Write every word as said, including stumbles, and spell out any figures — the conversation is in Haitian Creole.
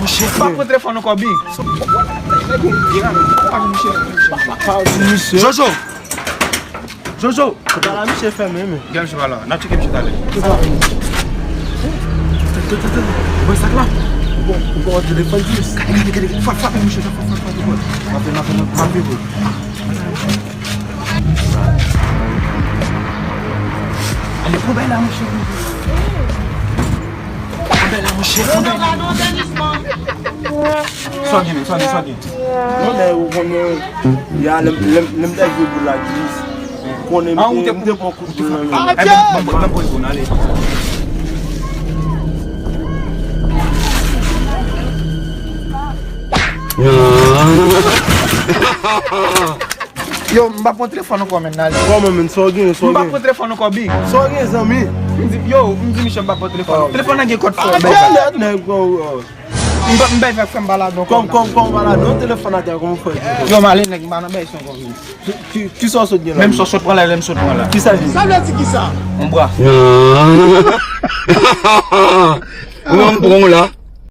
M pa pran telefòn ankò, Big. Jojo! Jojo! Sa la, misye fèmen, men. Gen misye pa la. N ap tcheke misye talè. Tande, tande, tande. Ou wè sa k la? Ou gon, ou gon telefòn plis. Gade, gade, gade, gade. Fwa, fwa, misye, fwa, fwa, fwa, fwa. Mape, mape, mape, mape, bro. Ale, pran bay la, monchè. Pran bay la, monchè, pran bay la. Sa gen, sa gen, sa gen. Non, men ou konnen, ya, lè m, lè m, lè m te jwe boul la, Giz. Konnen m te, m te pran kout boul nan men. Ay, men, men, men, men, ale. Yo, m pa pran telefòn ankò, men, ale. Kòman, men, sa w gen, sa w gen? M pa pran telefòn ankò, Big. Sa w gen, zanmi? M di, yo, m di misye m pa pran telefòn. Telefòn nan gen kòd fò. Ah, nèg, oh, oh. M pa, m pa fè, fè m balad ankò. Kòm, kòm, kòm balad, non, telefòn atè, kòman w fè? Yo, m ale, nèg, m pa nan bèy sa ankò, men. Ki, ki, ki sa w sot gen la? Menm sa w sot pran la, lè m sot pran la. Ki sa l ye? Sa vle di ki sa? On bra. Ou menm pran w la.